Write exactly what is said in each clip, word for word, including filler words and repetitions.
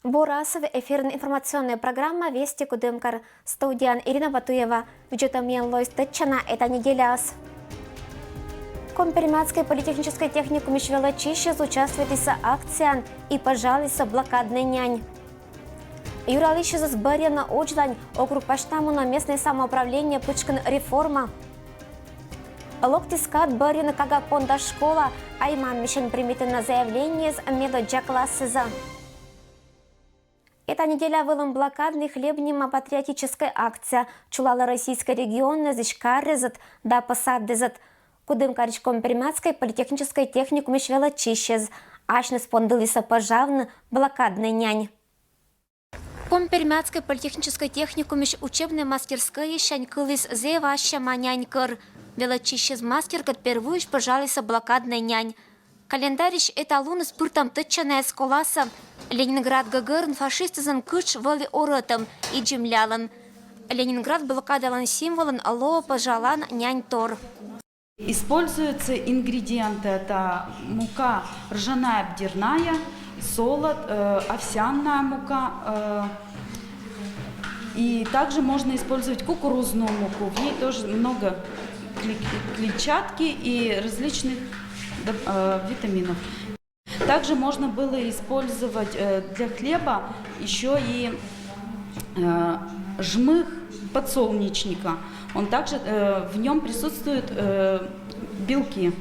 Бур асыв, эфирын информационная программа «Вести Кудымкар». Студияын Ирина Батуева. Видзӧдӧмӧн лои тӧдчана эта неделяас. Коми-Пермяцкӧй политехническӧй техникумысь велӧдчысьӧс участвуйтісӧ акцияын и пӧжалісӧ блокаднӧй нянь. Юралысьӧс бӧрйӧны удж вылын, округ пасьта мунӧ местнӧй самоуправление пытшкын реформа. Локтіс кад бӧрйыны Кага понда школа, Айманмысьӧн примитӧны заявлениеяс медоддза классъясӧ. Эта неделя вылын «Блокадный хлеб» нима патриотическӧй акция чулалӧ российскӧй регионъясысь каръясӧс да посадъясӧс. Кудымкарысь Коми-Пермяцкӧй политехническӧй техникумысь велӧдчысьӧс асьныс пондылісӧ пӧжавны блокаднӧй нянь. Коми-Пермяцкӧй политехническӧй техникумысь учебнӧй мастерскӧйысянь кыліс зэв ассяма нянь кӧр. Велӧдчысьӧс мастеркӧд первойысь пӧжалісӧ блокаднӧй нянь. Календарьысь эта луныс пыртӧм тӧдчана эськӧ коласӧ. Ленинград гӧгӧрын фашистъяслӧн кытш вӧлі орӧтӧм и землялӧм. Ленинград блокадалӧн символӧн лоӧ пӧжалан нянь тор. Используются ингредиенты. Это мука ржаная обдирная, солод, э, овсяная мука, э, и также можно использовать кукурузную муку. В ней тоже много кли- клетчатки и различных доп- э, витаминов. Также можно было использовать э, для хлеба еще и э, жмых подсолнечника. Он также э, в нем присутствуют э, белки.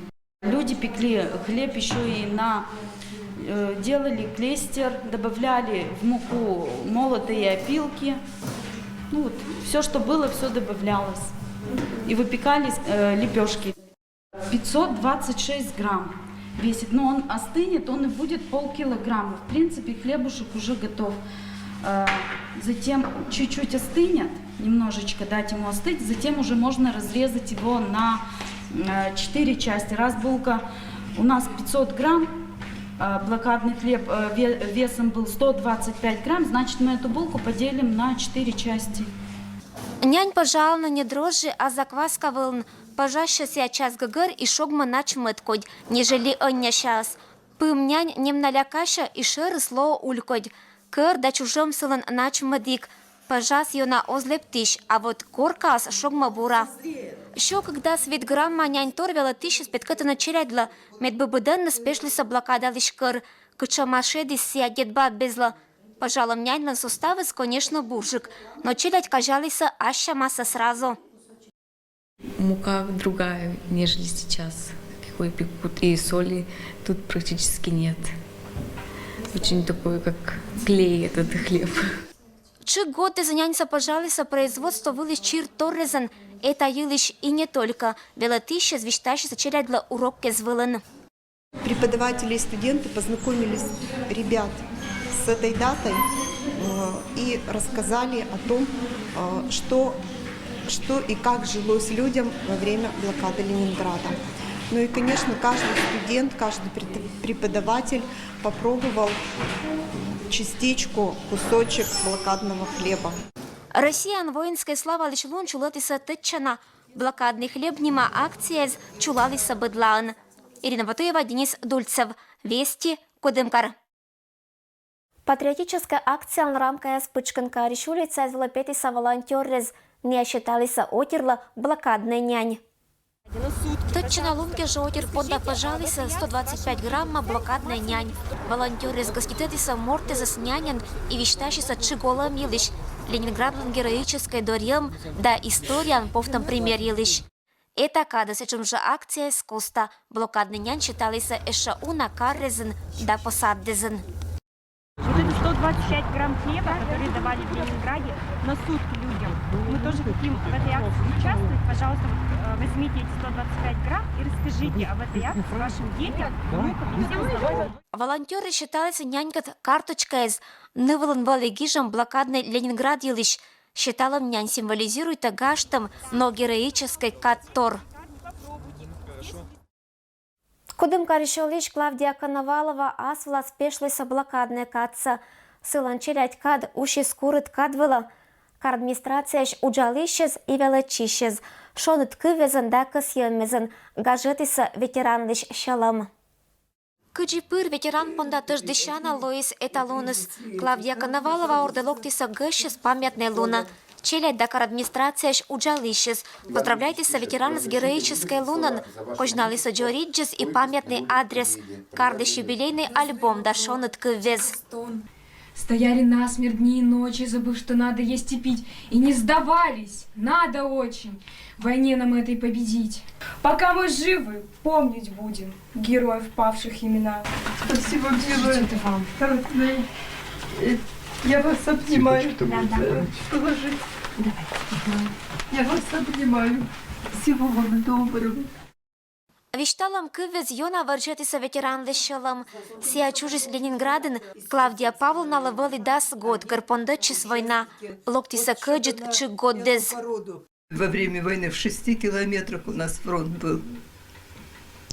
Люди пекли хлеб еще и на э, делали клейстер, добавляли в муку молотые опилки. Ну вот, все, что было, все добавлялось. И выпекались э, лепешки. Пятьсот двадцать шесть грамм весит, но он остынет, он и будет полкилограмма. В принципе, хлебушек уже готов. Э, Затем чуть-чуть остынет, немножечко дать ему остыть, затем уже можно разрезать его на э, четыре части. Раз булка у нас пятьсот грамм, э, блокадный хлеб э, ве- весом был сто двадцать пять грамм, значит, мы эту булку поделим на четыре части. Нянь пӧжалӧны не дрожжи, а закваска вылын. Пӧжасьӧ сійӧ час гӧгӧр и шогмӧ нач-мӧд кодь, нежели ӧньясяӧс. Пым нянь нем на лякасьӧ и шӧрыс лоӧ уль кодь. Кӧр да чужӧм сылӧн нач-мӧдик. Пӧжас ёна оз лэптысь, а вот коркаыс шогмӧ бура. Сё кыкдас вит грамма нянь тор велӧдысьӧс петкӧдтӧны челядьлы, мед бы быдӧнныс пешлісӧ блокадалысь кӧр. Кытшӧма шедіс сійӧ дед-бабъяслы. Пӧжалӧм няньлӧн составыс, конечно, бурджык, но челядь казялісӧ ассямасӧ сразу. Мука другая, нежели сейчас, какой пекут, и соли тут практически нет. Очень такой, как клей этот хлеб. Тшыг годтӧ няньсӧ пӧжалісӧ производство вылысь чир торъясӧн, эта йылысь и не только. Велӧдысьӧс висьтасисӧ челядьлы урокъяс вылын. Преподаватели и студенты познакомились, ребят, с этой датой э, и рассказали о том, э, что, что и как жилось людям во время блокады Ленинграда. Ну и, конечно, каждый студент, каждый пред- преподаватель попробовал частичку, кусочек блокадного хлеба. Россияын воинскӧй славалысь лун чулӧдісӧ тӧдчана. «Блокадный хлеб» нима акцияыс чулалісӧ быдлаын. Ирина Батуева, Денис Дульцев. Вести, Кудымкар. Патриотическӧй акциялӧн рамкаяс Пытшкын карысь улицаяс вылӧ петісӧ волонтёръяс, найӧ сеталісӧ отирлы блокаднӧй нянь. Тӧдчана, лун кежӧ отир понда пӧжалісӧ сто двадцать пять грамма блокаднӧй нянь. Волонтёръяс гӧститӧдісӧ мортъясӧс няньӧн и висьтасисӧ тшыг олӧм йылысь, Ленинградлӧн героическӧй дорйӧм да историяын повтӧм пример йылысь. Эта кадӧ сэтшӧм жӧ акцияяс коста блокаднӧй нянь сеталісӧ ещӧ уна каръясын да посадъясын. Вот это сто двадцать пять грамм хлеба, которые давали в Ленинграде на сутки людям. Мы тоже хотим в этой акции участвовать. Пожалуйста, вот, э, возьмите эти сто двадцать пять грамм и расскажите об этой акции вашим детям, внукам и всем знакомым. Волонтёръяс сеталісӧ нянькӧд карточкаяс. Ны вылын вӧлі гижӧм блокаднӧй Ленинград йылысь. Сеталӧм нянь символизируйтӧ гажтӧм, но героическӧй кадтор. Кудымкарысь олысь Клавдия Коновалова ас вылас пешлісӧ блокаднӧй кадсӧ. Сылӧн челядь кад усис курыд кад вылӧ. Кар администрацияысь уджалысьяс и велӧдчысьяс шоныд кывъясӧн да кӧсйӧмъясӧн гажӧдісӧ ветеранлысь сьӧлӧм. Кыдзи пыр ветеран понда тӧждысяна лоис эталоныс. Клавдия Коновалова ордӧ локтісӧ гӧсьтчис памятнӧй лунӧ. Челядь да кар администрацияысь уджалысьӧс поздравляйтісӧ ветеранӧс героическӧй лунӧн, козьналісӧ дзоридзьыс и памятнӧй адрес, карлысь юбилейнӧй альбом да шоныд кыввез. Стояли насмерть дни и ночи, забыв, что надо есть и пить, и не сдавались. Надо очень. В войне нам этой победить. Пока мы живы, помнить будем героев, павших имена. Спасибо, милая. Это вам. Родные. Э, Я вас обнимаю. Цветочек-то будет. Да, да. Э, Положи. Давайте. Я вас обнимаю. Всего вам доброго. Висьталӧм кыввез ёна вӧрзьӧдісӧ ветеранлысь сьӧлӧм. Сійӧ чужис Ленинградын. Клавдия Павловналы вӧлі дас год, кор пондӧдчис война. Локтісӧ кӧдзыд тшыг годдэз. Во время войны в шести километрах у нас фронт был.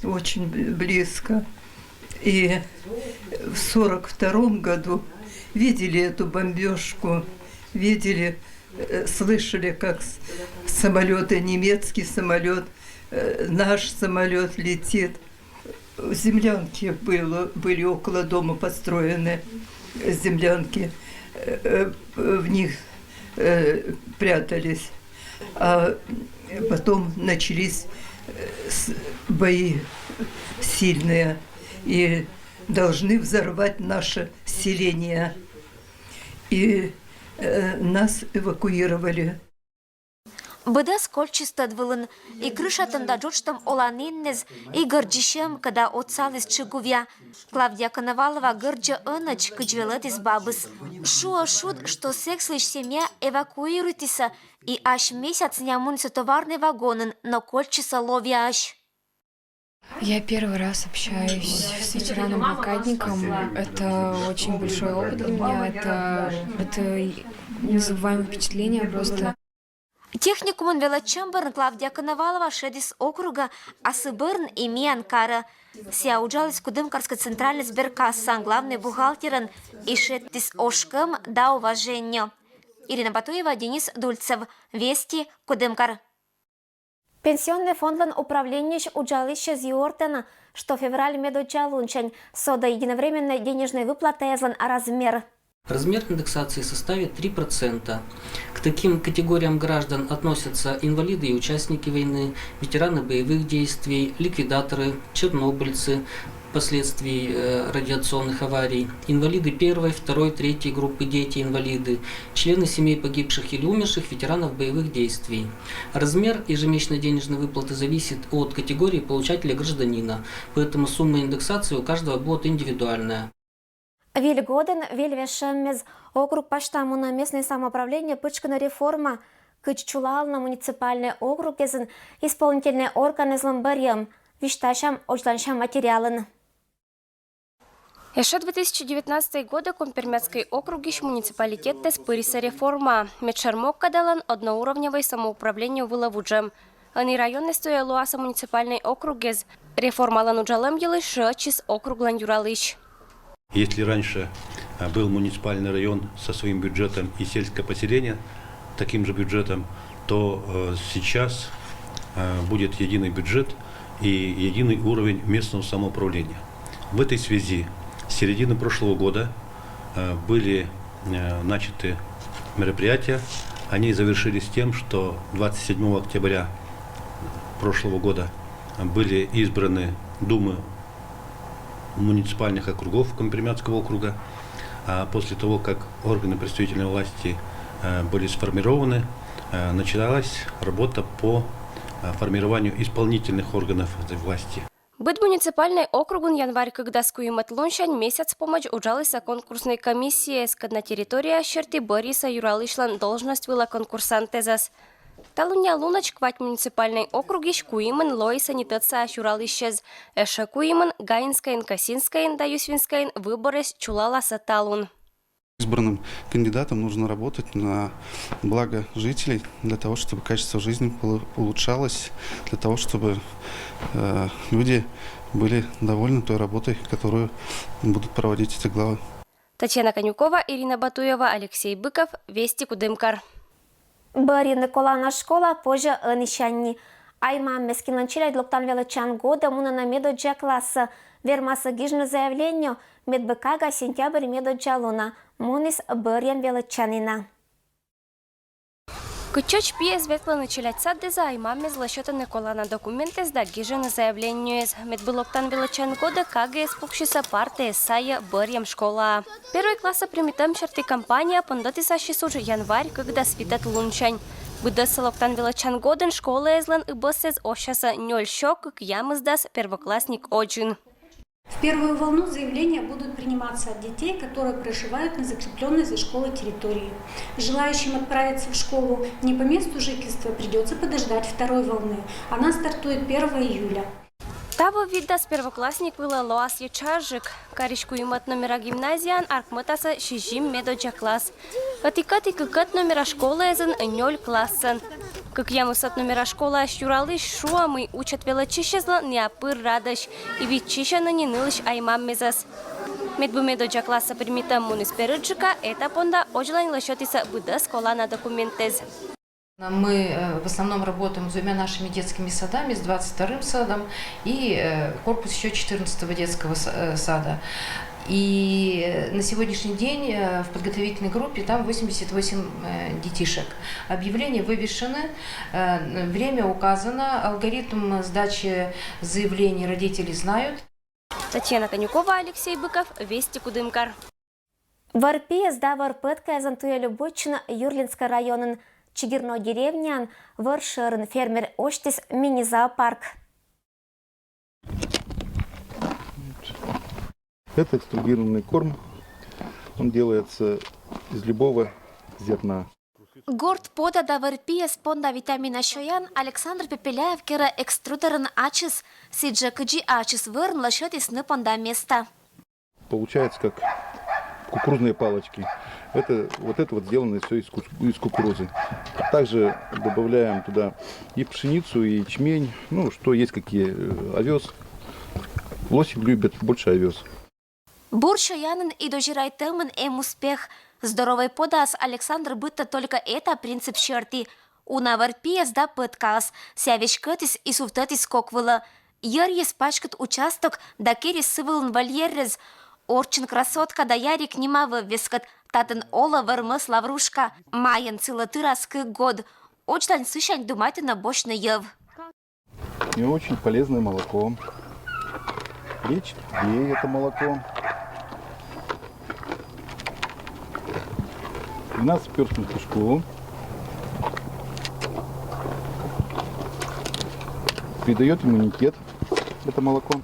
Очень бли- близко. И в сорок втором году видели эту бомбежку, видели, э, слышали, как самолеты, немецкий самолет, э, наш самолет летит. Землянки было, были около дома построены, землянки. Э, э, В них э, прятались. А потом начались э, с- бои сильные и должны взорвать наше селение. И э, нас эвакуировали. Быдӧс кольччис тӧд вылын. И крышатӧм да джоджтӧм оланіннэз, и гӧрдзисьӧм, кӧда отсаліс тшыгувъя. Клавдия Коновалова гӧрддзӧ ӧнӧдз, кыдз велӧдіс бабыс. Шуӧ шуд, что сэк сылысь семья эвакуируйтісӧ, и ась месяц ня мунісӧ товарнӧй вагонын, но кольччисӧ ловъяӧсь. Я первый раз общаюсь с ветераном-блокадником. Это очень большой опыт для меня. Это, это незабываемое впечатление просто. Техникумын велӧдчӧм бӧрын Клавдия Коновалова шедіс округӧ, а сы бӧрын и миян карӧ. Сійӧ уджаліс Кудымкарскӧй центральнӧй сберкассаын главнӧй бухгалтерӧн и шедіс ошкӧм да уважение. Ирина Батуева, Денис Дульцев, Вести, Кудымкар. Пенсионнӧй фондлӧн управлениеысь уджалысьӧс юӧртӧны, что февраль медоддза лунсянь содӧ единовременнӧй денежнӧй выплатаэзлӧн размер. Размер индексации составит три процента. К таким категориям граждан относятся инвалиды и участники войны, ветераны боевых действий, ликвидаторы, чернобыльцы последствий э, радиационных аварий, инвалиды первой, второй, третьей группы, дети-инвалиды, члены семей погибших или умерших ветеранов боевых действий. Размер ежемесячной денежной выплаты зависит от категории получателя гражданина, поэтому сумма индексации у каждого будет индивидуальная. Виль годын виль вежсьӧммез. Округ пасьта мунӧ местнӧй самоуправление пытшкынӧ реформа, кыдз чулалны муниципальнӧй округъясын исполнительнӧй органъяслӧн бӧрйӧм. Висьтасям олысь материалын. Ещё две тысячи девятнадцатый годӧ Коми-Пермяцкӧй округысь муниципалитетъясӧ пырисӧ реформаӧ. Медшӧр могкӧдалӧн — одноуровневӧй самоуправление вылӧ вуджӧм. Ӧні районнас туйӧ лоасӧ муниципальнӧй округъяс. Реформалӧн уджалӧм йылысь шыӧдчис округлӧн юралысь. Если раньше э, был муниципальный район со своим бюджетом и сельское поселение таким же бюджетом, то э, сейчас э, будет единый бюджет и единый уровень местного самоуправления. В этой связи с середины прошлого года э, были э, начаты мероприятия. Они завершились тем, что двадцать седьмого октября прошлого года были избраны думы муниципальных округов Коми-Пермяцкого округа. А после того, как органы представительной власти э, были сформированы, э, началась работа по э, формированию исполнительных органов этой власти. Быд муниципальнӧй округын январь кыкдас куимӧд лунсянь месяц помӧдз уджалісӧ конкурснӧй комиссия, кӧдна территорияяс серти бӧрйисӧ юралысьлӧн должность вылӧ конкурсантъясӧс. Талунъя лунӧдз квайт муниципальнӧй округысь куимын лоисӧ ни тӧдсаӧсь юралысьӧс, ещё куимын — Гаинскӧйын, Косинскӧйын да Юсвинскӧйын — выборъяс чулаласӧ талун. Избранным кандидатам нужно работать на благо жителей, для того, чтобы качество жизни было, улучшалось, для того, чтобы э, люди были довольны той работой, которую будут проводить эти главы. Татьяна Конюкова, Ирина Батуева, Алексей Быков, Вести, Кудымкар. Бӧрйыны колана школа позьӧ ӧнісянь ни. Ай маммес, кинлэн челядь локтан велӧдчан годӧ мунӧны медоддза классӧ, вермасны гижны заявлениеӧ, мед бы кага сентябрь медоддза лунӧ муніс бӧрйӧм велӧдчанінӧ. Кытчӧдз пиэз ветлӧны челядь саддіс, ай маммезлы сетӧны колана документэз да гижӧны заявлениеез, мед бы локтан велӧдчан годӧ кагаыс пуксис партаэз сайӧ бӧрйӧм школаӧ. Первой классӧ примитӧм серти кампания пондӧтіс ассьыс удж январь кыкдас витӧд лунсянь. Быдӧнсӧ локтан велӧдчан годын школаэзлӧн ыб-ӧсэз осясӧ нёль сё кыкъямысдас первоклассник одзын. В первую волну заявления будут приниматься от детей, которые проживают на закреплённой за школой территории. Желающим отправиться в школу не по месту жительства придётся подождать второй волны. Она стартует первого июля. Таво витдас первоклассник вылӧ лоас ещӧ ӧтджык. Карысь куимӧд номера гимназияын аркмӧтасӧ сизим медоддза класс. Ӧтикӧд и кыкӧд номера школаэзын нёль классӧн. Кыкъямысӧд номера школаысь юралысь шуӧ, мый учӧт велӧдчысьӧзлы ная пыр радӧсь, и виччысьӧны нин нылысь ай маммезӧс. Мед бы медоддза классӧ примитӧм муніс перыджыка, эта понда одзлань лӧсьӧдісны быдӧс колана документэз. Мы э, в основном работаем с двумя нашими детскими садами, с двадцать вторым садом и э, корпус ещё четырнадцатого детского с- э, сада. И э, на сегодняшний день э, в подготовительной группе там восемьдесят восемь э, детишек. Объявления вывешены, э, время указано, алгоритм сдачи заявлений родители знают. Татьяна Конюкова, Алексей Быков, Вести, Кудымкар. Вӧр пиэз да вӧр пӧткаэзӧн туйӧ любуйтчӧны Юрлинскӧй районын. Чигирно деревняын вӧр шӧрын фермер осьтіс мини-зоопарк. Это экструдированный корм. Он делается из любого зерна. Горд пода да вӧр пиэз понда витамина сёян Александр Пепеляев керӧ экструдерын ачыс, сідзжӧ кыдзи ачыс вӧрын лӧсьӧдісны понда места. Получается как кукурузные палочки. Это вот это вот сделано все из, кус- из кукурузы. Также добавляем туда и пшеницу, и ячмень, ну что есть какие, э, овес. Лоси любят больше овес. Бур сёянын и дозирайтӧмын эм успех. Здоровӧй подаӧс Александр быдтӧ только эта принцип серти. Уна вӧр пиэз да пӧткаыс, сія веськӧдіс и сувтӧдіс кок вылӧ. Йӧрйис паськыд участок да керис сы вылын вольерез. Орччӧн красотка да ярик нима вӧв вескӧт, татын олӧ вӧрмӧс Лаврушка. Майӧн сылы тырас кык год. Одзлань сысянь думайтӧны босьтны йӧв. И очень полезное молоко. Лечит людей это молоко. Двенадцатиперстную кишку. Придает иммунитет это молоко.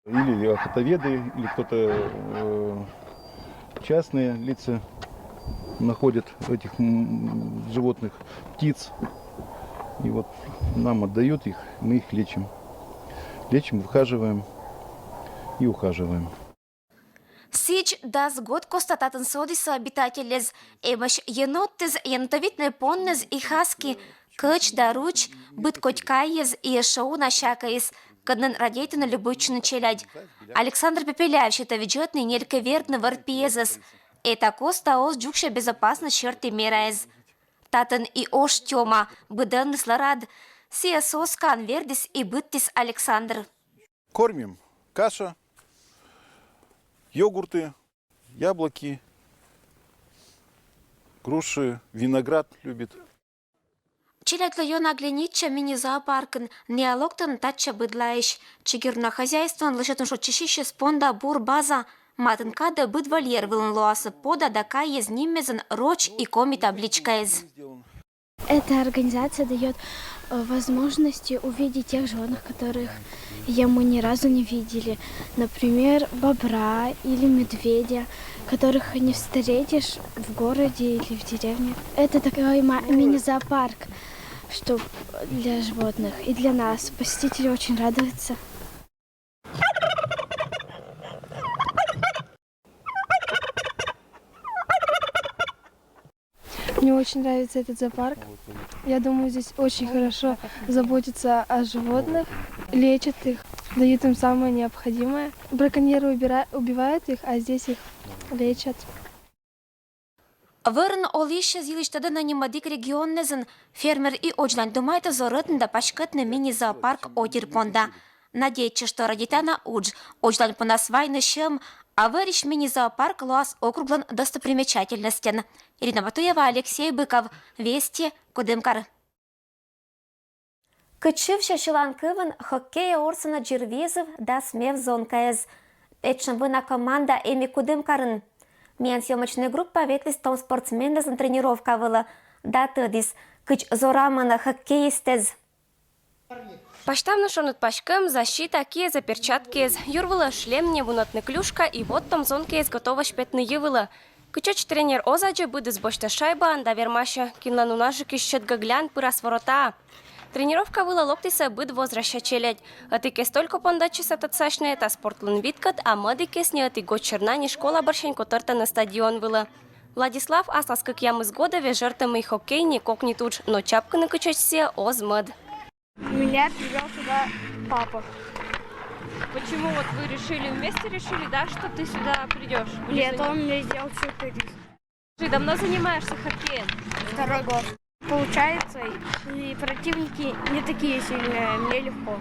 Или охотоведы, или кто-то, э, частные лица находят этих, м, животных, птиц. И вот нам отдают их, мы их лечим. Лечим, выхаживаем и ухаживаем. Сідз, дас год коста татын содісны обитательлэз. Эмӧсь еноттэз, енотовиднӧй поннэз и хаски, кӧч да руч, быд котькайез и эшшӧ уна сякӧйыс, кӧд нин радейтӧны любуйтчыны челядь. Александр Пепеляев сетӧ видзӧдны и нелькӧ вердны вӧр пиэзӧс. Эта коста оз дзугсьы безопасность серти мераэз. Татын и ош Тёма, быдӧнныслы рад. Сійӧс оз кан, вердіс и быдтіс Александр. Кормим каша, йогурты, яблоки, груши, виноград любит. Челядьлы ёна гленитчӧ мини-зоопаркын, ная локтӧны татчӧ быдлаысь. Чигирно хозяйствоын лӧсьӧдны шойччысьысьӧс понда бур база. Матын кадӧ быд вольер вылын лоасны пода да кайез ниммезйын роч и коми табличкаэз. Эта организация даёт э, возможности увидеть тех животных, которых я мы ни разу не видели. Например, бобра или медведя, которых не встретишь в городе или в деревне. Это такой ма- мини-зоопарк, чтоб для животных и для нас. Посетители очень радуются. Мне очень нравится этот зоопарк. Я думаю, здесь очень хорошо заботятся о животных, лечат их, дают им самое необходимое. Браконьеры убира- убивают их, а здесь их лечат. Вӧрын олысьӧс йылысь тӧдӧны нимӧдик регионнэзын. Фермер и одзлань думайтӧ зорӧтны да паськӧтны мини-зоопарк отир понда. Надейтчӧ, что радейтана удж одзлань понас вайны сьӧм, а вӧрысь мини-зоопарк лоас округлӧн достопримечательностьӧн. Ирина Батуева, Алексей Быков, Вести, Кудымкар. Кытчывсьӧ сьыланкывйын хоккейӧ орсӧны Дзирвизов да Смев зонкаэз. Этшӧм вына команда эм и Кудымкарын. Миян съёмочнӧй группа ветліс том спортсменъяслӧн тренировка вылӧ да тӧдіс, кыдз зорамӧны хоккеистэз. Пасьтавны шоныд паськӧм, защита, киязӧ перчаткаэз, юр вылӧ шлем, не вунӧдны клюшка и вот том зонкаэз готовӧсь петны йи вылӧ. Кытчӧдз тренер оз аддзы, быдыс босьтӧ шайбаӧн да вермасьӧ, кинлӧн унажыкысь сьӧд гӧгылян пырас воротаа. Тренировка вылӧ локтісӧ быд возрастся челядь. Ӧтикӧс только пондӧдчисӧ тӧдсасьны, та спортлӧн видкӧд, а мӧдікӧс ньӧти годсьӧрна ни школа бӧрсянь котӧртӧны стадион вылӧ. Владислав аслас кӧкъямыс годӧ вежӧртӧ, мый хоккей не кокни удж, но чапкыны кытчӧдз сійӧ оз мӧд. Меня привёл сюда папа. Почему вот вы решили, вместе решили, да, что ты сюда придешь? Нет, он мне сделал сюрприз. Ты давно занимаешься хоккеем? Второй год. Получается, и противники не такие сильные, мне легко.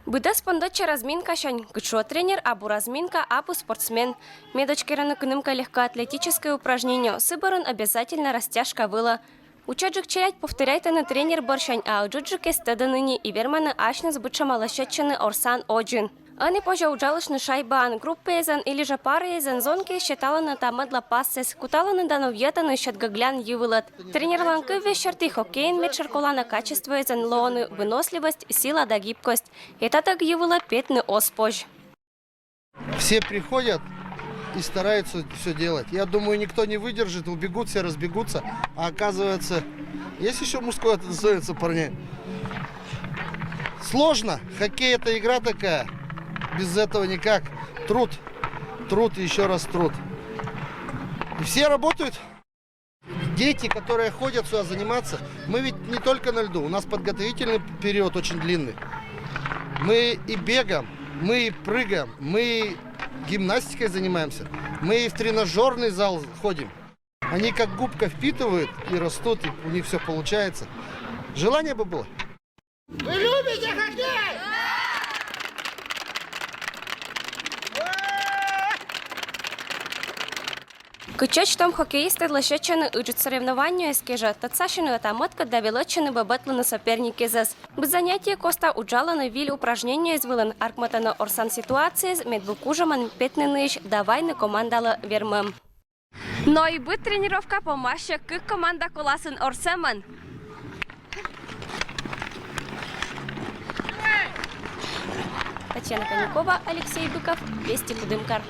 Быдӧс пондӧдчӧ разминкасянь. Кыдз шуӧ тренер, абу разминка, абу спортсмен. Медодз керӧны кынымка легкоатлетическӧй упражнениеяс, сы бӧрын обязательно растяжка вылӧ. Утшӧджык челядь повторяйтӧны тренер бӧрсянь, а ыджыдджыкӧс тӧдӧны ни и вермӧны асьныс быдшӧма лӧсьӧдчыны орсан одзын. Ӧні позьӧ уджалыштны шайбаӧн, группаэзӧн или жӧ параэзӧн. Зонкаэз сеталӧны та мӧдлапассӧ, куталӧны да новъятӧны сьӧд гӧгылян йи вылӧ. Тренерлӧн кывйӧ серти, хоккейын медшӧр колана качествоэзӧн лоӧны выносливость, сила да гибкость. Этатӧг йи вылӧ петны оз позь. Все приходят и стараются все делать. Я думаю, никто не выдержит, убегут, все разбегутся. А оказывается, есть еще мужское достоинство парней. Сложно. Хоккей — это игра такая. Без этого никак. Труд. Труд и еще раз труд. И все работают. Дети, которые ходят сюда заниматься, мы ведь не только на льду, у нас подготовительный период очень длинный. Мы и бегаем, мы и прыгаем, мы и гимнастикой занимаемся, мы и в тренажерный зал ходим. Они как губка впитывают и растут, и у них все получается. Желание бы было. Вы любите хоккей? Кытчӧдз том хоккеистэд лӧсьӧдчӧны ыджыд соревнованиеяс кежӧ, тӧдсасьӧны ӧта-мӧдкӧд да велӧдчӧны бӧбӧтлыны соперникъясӧс. Быд занятие коста уджалӧны виль упражнениеяс вылын, артмӧтӧны орсан ситуацияяс, медбук кужӧмӧн петны ныысь да вайны командалы вермӧм. Но и быд тренировка помасьӧ кык команда коласын орсӧмӧн. Татьяна Конюкова, Алексей Быков, Вести, Кудымкар.